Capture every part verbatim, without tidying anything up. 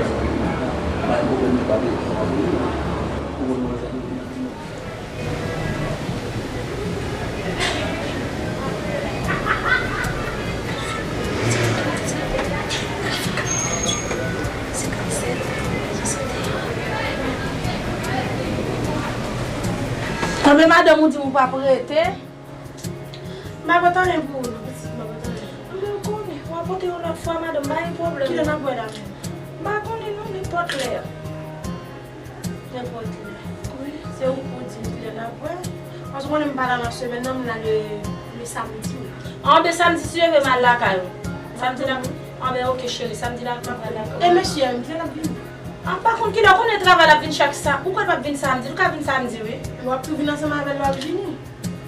bay pwoblèm, pa gen pwoblèm, pa gen pwoblèm. Anben, madanm, ou di m ou p ap rete. M pa pot anyen pou ou, non, pitit, m pa pot anyen. Anben, ou konnen, w a pote yon lòt fwa, madanm, pa gen pwoblèm. Kilè n ap wè la menm? M pa konnen, non, nenpòt lè. Nenpòt lè. Wi. Se ou pou di m kilè n ap wè. Paske ou konnen m pa la nan semèn nan, m la le, le samdi. Anben, samdi, si Dye vle, m al lakay ou. Samdi la, anben, oke, cheri, samdi la, m ap al lakay ou. E mesye a, m di l ap vini. A, m pa konn kilè, ou konnen travay la ap vin chak sa. Ou kwè l p ap vin samdi? Li ka vin samdi, wi. W ap tou vin ansanm avè l, w ap vini.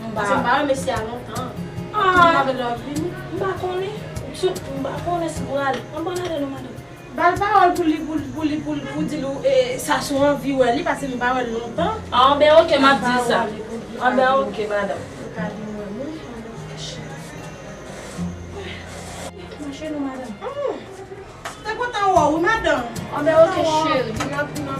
M pa. Paske m pa wè mesye a lontan. A. Tou vin avè l, w ap vini. M pa konnen. M pa konnen si pou ale. Ann, bon, ale non, madanm. Ba l pawòl pou li, pou, pou li, pou, pou di l, e, sa sou anvi wè li, paske m pa wè l lontan. Anben, oke, m ap di sa. Anben, oke, madanm. Ou ka vin wè mwen. Mache non, madanm. Te kontan wè w, wi, madanm. Anben, oke, cheri.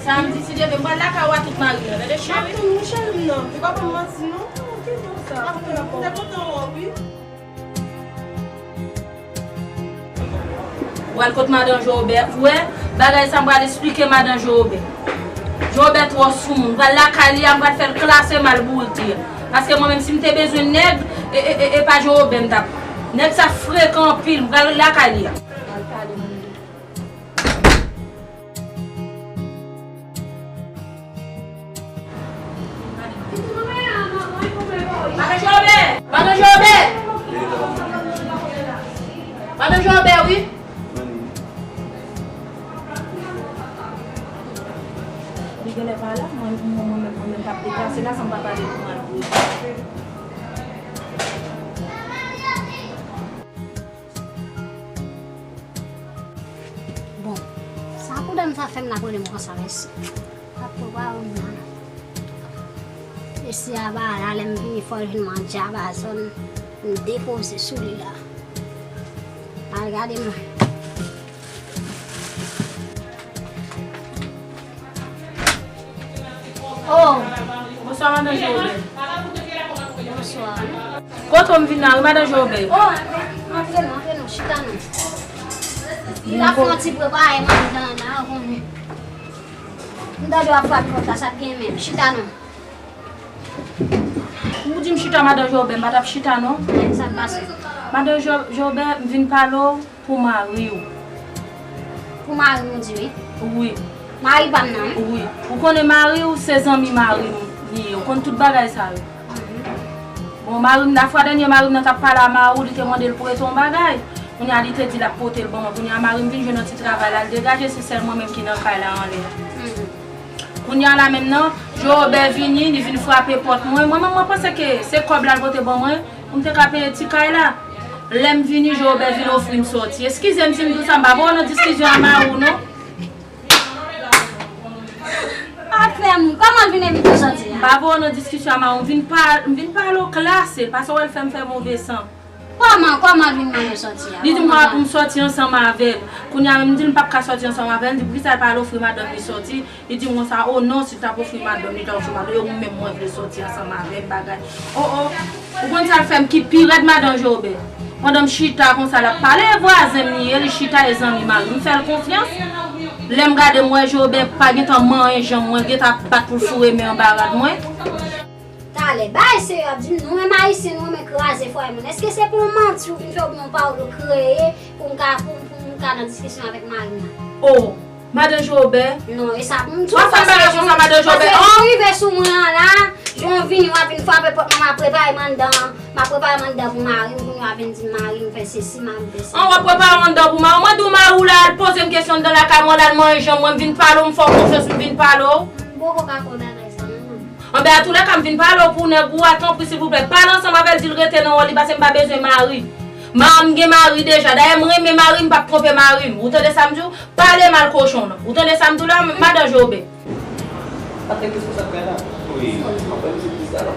Samdi, si Dye vle, m pral lakay ou a tout mari an, tande, cheri? M ap tann ou, cheri m nan. Ou pa ban m manti, non. Te kontan wè w, wi. Ou al kot madan Jewobè, ou wè, bagay sa m pral esplike madan Jewobè. Jewobè twò soumoun, m pral lakay li a, m pral fè l klase m al bourik li a. Paske mwen menm, si m te bezwen nèg, e, e, e, e pa Jewobè m t ap. Nèg sa frekan anpil, m pral lakay li a. Madan Jewobè! Madan Jewobè! Madan Jewobè, wi! Li genlè pa la, mwen, mwen, mwen menm, mwen menm k ap deplase la, san m pa pale pou mwen. Bon, sa pou dam sa fè m la, konnen m konsa, mèsi. Apre, pa wè m la. Mesye a pa la, lè m vini, fò l vin manje a ba zòn, m depoze sou li la. Al gade mwen. Oh! Bonswa, madan Jewobè. Bonswa. Kote w m vin la, wi, madan Jewobè? Oh, antre non, antre non, chita non. Li la fè yon ti prepare manje la, ou konnen. M tande w ap frape pòt la, sa t gen menm. Chita non. Ou di m chita, madan Jewobè, m pa t ap chita, non. Sa k pase? Madan Jo-, Jewobè, m vin pale w. Pou mari w. Pou mari w, ou di wi? Wi. Mari pa m nan, wi. Wi. Ou konnen mari w se zanmi mari m li ye. Ou konn tout bagay sa yo. Mhm. Bon, mari m, lafwa dènye mari m nan t ap pale a mari w, li te mande l prete yon bagay. Kounye a, li te di l ap pote l ban mwen. Kounye a, mari m vin jwenn yon ti travay la, l degaje, se sèl mwen menm ki nan kay la anlè. Mhm. Kounye a la menm nan, Jewobè vini, li vin frape pòt mwen. Mwen menm, mwen panse ke se kòb la l pote ban mwen, pou m te ka peye ti kay la. Lè m vini, Jewobè vin ofri m sòti. Eskize m si m di w sa, m pa vle w nan diskisyon a mari w, non. Pa fè m, kòman l vin envite w sòti a? M pa vle w nan diskisyon a mari w, m vin pa, m vin pale w klase, paske w wè l fè m fè move san. Kòman, kòman l vin mande w sòti a? Li di m kòman pou m sòti ansanm avè l. Kounye a menm, m di l m p ap ka sòti ansanm avè l, m di poukisa l pa al ofri madanm li sòti. Li di m konsa, o non, si l t ap ofri madanm li, li ta ofri madanm li, e ou menm mwen vle sòti ansanm avè l, bagay. O, o, ou konn sa l fè m ki pi rèd, madan Jewobè? Pandan m chita konsa, l ap pale, e vwazen m li ye, li chita, e zanmi mari m, m fè l konfyans. Lè m gade, m wè Jewobè pa gentan manyen janm mwen, gentan ap bat pou l foure men anba rad mwen. Talè, bay serye ap di m, nou menm Ayisyen, nou renmen kraze fwaye moun. Èske se pou yon manti ou vin fè oubyen yon pawòl ou kreye pou m ka, pou, pou m ka nan diskisyon avèk mari m nan? O, madan Jewobè. Non, e sa pou m di w. W ap fè m bagay konsa, madan Jewobè. Paske, paske jan w rive sou mwen an la, jan w vini, w ap vin frape pòt mwen, m ap prepare m anndan, m ap prepare m anndan pou mari m, kounye w ap vin di m mari m fè sesi, mari m fè sela. An, w ap prepare w anndan pou mari w. Mwen di w mari w la al poze m kesyon anndan lakay mwen, l al manyen janm mwen, m vin pale w, m fè w konfyans, m vin pale w. M poko ka kwè bagay sa non. Anben, atoulèka, m vin pale w pou nèg ou a, tanpri, silvouplè, pale ansanm avè l, di l rete nan wòl li, paske m pa bezwen mari. Mari m gen mari deja. Dayè, m renmen mari m, m p ap twonpe mari m. Ou tande sa m di w? Pale mal kochon nan. Ou tande sa m di w la, madan Jewobè? Patnè, kisa w ap fè la? Wi. Anfè, misye plis la, la.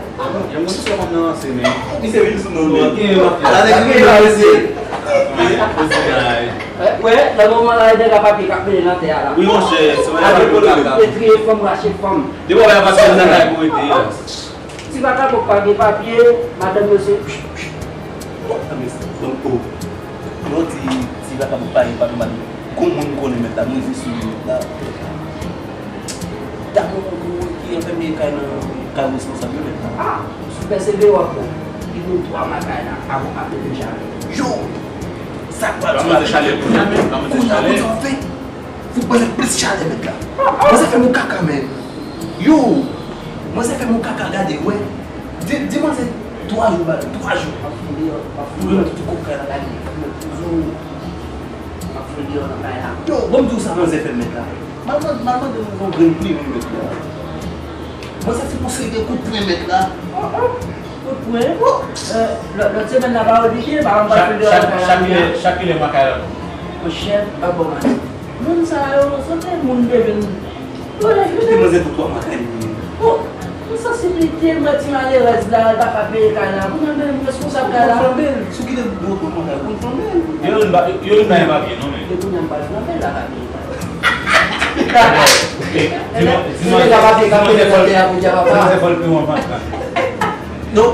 Yon moun sou moun nan, se men. Misye vin sou nou, men. Gen yon afè. Ala nèg vin la, mesye. Wi, poze kay. Wè, nan moman la, e dega papye k ap mennen nan tè a la. Wi, monchè, se yon afè pou kaka. Etriye fanm, rache fanm. Depi w wè pa se nan kay pou rete a. Ti vakabon pa gen papye, madanm yo se. Bon, oh. Lè w di ti vakabon pa gen papye, madanm, gon moun m konnen mèt la, m rive sou li mèt la. Damou ki anfèmen kay nan kay responsab yo mèt la. Ah, sou pèsevere w ap bon. Li nou twa makay la, avan apre deja. Yo! Sa k pral di manzè Chalè pou nou? Kounye a, kounye a, anfen. Fout manzè plis chalè mèt la. Manzè fè m yon kaka, men. Yo! Manzè fè m yon kaka, gade, wè. Di, di manzè, Twa jou, ba, twa jou. M ap fout deyò, m ap fout deyò tout kout kay la, gade, m ap fout deyò nan kay la. Yo, bon, m di w sa manzè fè m mèt la. M al mande, m al mande yon grenn pwen mèt la. Manzè se pou seri de kout pwen mèt la. Oh, oh, kout pwen? Oh. Euh, lòt, lòt semèn la, pa oblije, pa, pa fout deyò nan kay la. Chak kilè, chak kilè m kay la. Monchè, pa bon, man. Moun sa yo, se te moun te vin. Yo te manzè pou twa mwa kay li. Bon, pou sansiblite mwen, ti malerèz la, l pa ka peye kay la. Pou mwen menm, responsab kay la. Ou konn flanbe l. Sou ki te dwe ou konn flanbe l. Yo vin ba, yo vin ba yon papye, non, men. E kounye a m pral flanbe l la, papye. Si nèg la pa te ka mete nan tè a pou di a papa. Non,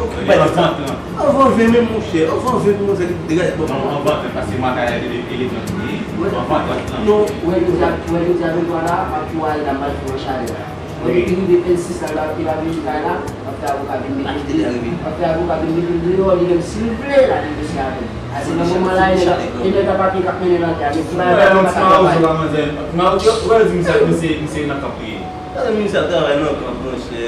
anvan ven menm, monchè, anvan ven pou manzè li degaje bò. Non, anvan ven, paske makaya li, li, li, li, anvan trant lan. Non. Ou wè jodi a, ou wè jodi a vennntwa la, m ap tou ale la, m al fè yon chalè la. Ou wè depi rive vennsis la, l ap, li pa vin kay la, m ap fè avoka vin mete, m ap fè avoka vin mete l deyò, li menm si l vle, l al negosye avè m. A se nan moman la, e nèg, e nèg la pa gen k ap mennen nan tè a, men ti bagay la pa ka travay. Ou wè, yo di m sa, misye, misye nan kanpe. Gade minis ap travay nan kanp, monchè.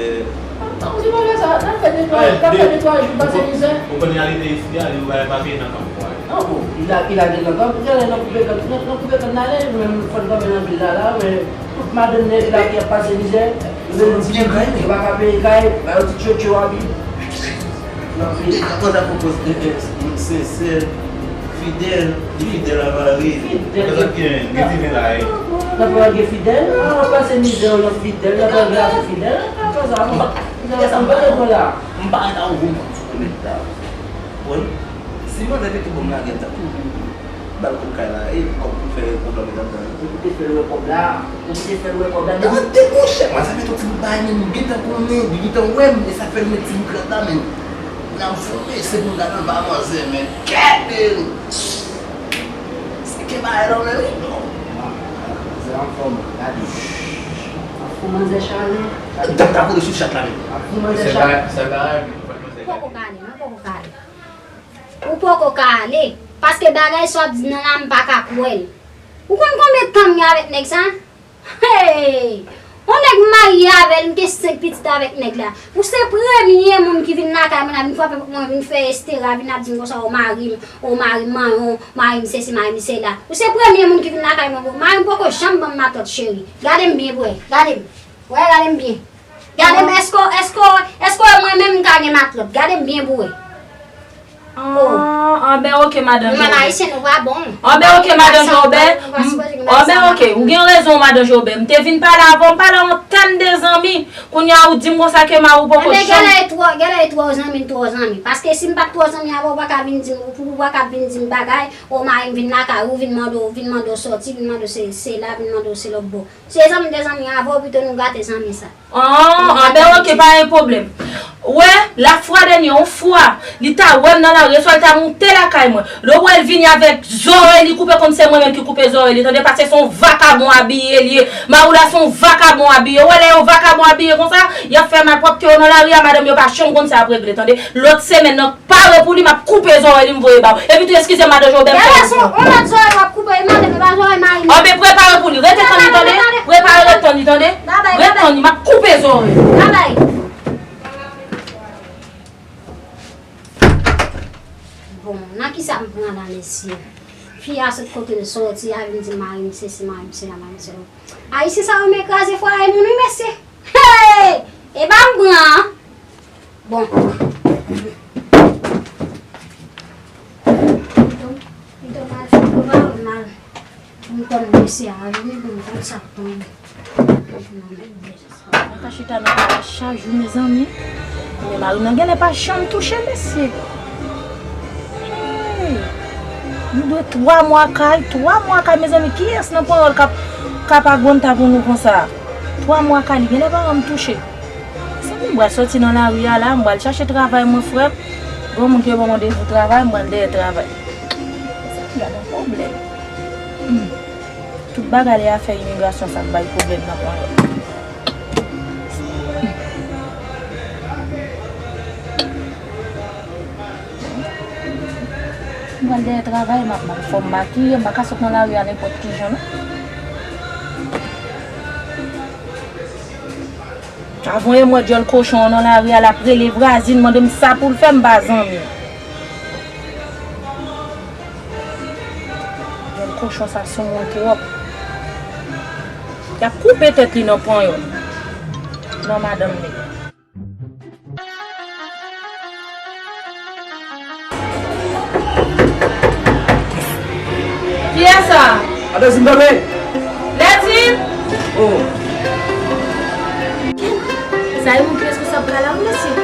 An, an, se pa vre sa. N ap fè de twa, n ap fè de twa jou pase mizè. Ou konn y ale te isi a, li pa, pa peye nan kanp pou ale. An bon, li la, li lage nan kanp, li ale nan koupe kann, nan, nan koupe kann ale, li menm fò l kanpe nan vil la, la, men tout madanm nèg la ki ap pase mizè, yo vin di yo pa ka peye kay, ba yo ti tchotcho a pi. Nan vil. Mwen ta pwopoze, eh, eh, sensè, fidèl, fidèl avare. Fidèl. Sa ki gen, gen ti ven la, eh. Nan pral gen fidèl, ah, pase mizè yo nan fidèl, nan pral gen afè fidèl. Ah, pa sa, non. Fidèl sa, m pa gen la. M pa gen ta ou bon, bon, sou mèt la. Bon, si manzè te tou bon, m lage l ta tou. Bal kout kay la, e, kòb pou fè kòb la met anndan. Ou te fè l wè kòb la, ou te fè l wè kòb la. Tande, monchè, manzè met yon ti bout bagay, men m gentan konnen, li gentan wè m, e sa fè l met ti bout rad la, men nan m foume, se pou m gade anba manzè, men kèt de se ke bagay la, men wi, non. Manzè anfòm, gade. Ap fou manzè chale. Tap ta vole sou chat la, men. Ap fou manzè chale. Poko kale, mwen poko kale. Ou poko ka ale, paske bagay sa w ap di nan la, m pa ka kwè l. Ou konn konbyen tan m gen avèk nèg sa? Hey! Yon nèg m marye avè l, m gen senk pitit avèk nèg la. Ou se premye moun ki vin lakay mwen la, vin frape pòt mwen, vin fè estera, vin ap di m konsa, o mari m, o mari m manyen w, mari m sesi, mari m sela. Ou se premye moun ki vin lakay mwen, mari m poko janm ban m matant cheri. Gade m byen pou wè, gade m. Wè, gade m byen. Gade m, èske, èske, èske mwen menm m ka gen matlòt? Gade m byen pou wè. Oh. Ah, anben, oke, madan Jobe. Anben, oke, madan Jobe. Anben, oke, ou gen rezon, madan Jobe. M te vin pale avè w, m pale an tèm de zanmi. Kounye a, ou di m konsa ke mari w poko janm. Anben, genlè e twò, genlè e twò zanmi, twò zanmi. Paske si m pa t twò zanmi avè w, ou pa ka vin di m, ou pa ka vin di m bagay, o mari m vin lakay ou, vin mande w, vin mande w sòti, vin mande w se, se la, vin mande w se lòt bò. Se zanmi de zanmi avè w, pito nou gate zanmi sa. An, anben, oke, pa gen pwoblèm. Wè, lafwa dènye, yon fwa, li ta wè m nan lari, swa li ta moute lakay mwen. Lè w wè l vini avèk zòrèy li koupe, konn se mwen menm ki koupe zòrèy li, tande, paske se yon vakabon abiye li ye. Mari w la se yon vakabon abiye. Ou wè lè yon vakabon abiye konsa, y ap fè malpwòpte yo nan lari a, madanm yo pa janm konn sa y ap regle, tande. Lòt semèn nan, pare pou li, m ap koupe zòrèy li, m voye ba w. Epi tou, eskize m, madan Jobe, m fè yon ti. Yon lòt zòrèy w ap koupe, madanm, e pa zòrèy mari m. Anben, prepare pou li. Rete tann li, tande. Prepare, ret tann li, tande. Ret tann li, m ap koupe zòrèy. Babay. Bon, nan kisa m pran la, mesye? Fi a sot kote l soti a, vin di mari m sesi, mari m sela, mari m sela. Ayisyen sa yo renmen kraze fwaye moun, wi, mesye. Hey! E pa m pran. Bon. Pito m al fè travay m al. M konn mesye a vini pou m konn sa k tonbe. Mwen ka chita nan kay la chak jou, mezanmi. Men mari m nan genlè pa janm touche, mesye. Hey! Nou dwe twa mwa kay, twa mwa kay, mezanmi. Kiyès nan panyòl k ap, k ap agonta pou nou konsa? Twa mwa kay, li genlè pa janm touche. Mezanmi, m pral soti nan lari a la, m pral chache travay mwen, frè m. Granmoun ki ban m randevou travay, m pral dèyè travay. Mezanmi, gad yon pwoblèm. Hmm. Tout bagay lè afè imigrasyon sa k bay pwoblèm nan panyòl. M pral dèyè travay, m ap, m ap fò m makiye, m pa ka sot nan lari a nenpòt ki jan, non. Avan yon mwen dyòl kochon an nan lari a, l ap rele vwazin, mande m sa pou l fè, m pa zanmi. Dyòl kochon sa sou mwen twòp. Y ap koupe tèt li nan panyòl. Nan madanm li. Kiyès sa? Adèzin, bebe! Lèzin! Oh! Sa e moun ki responsab kay la, wi, mesye.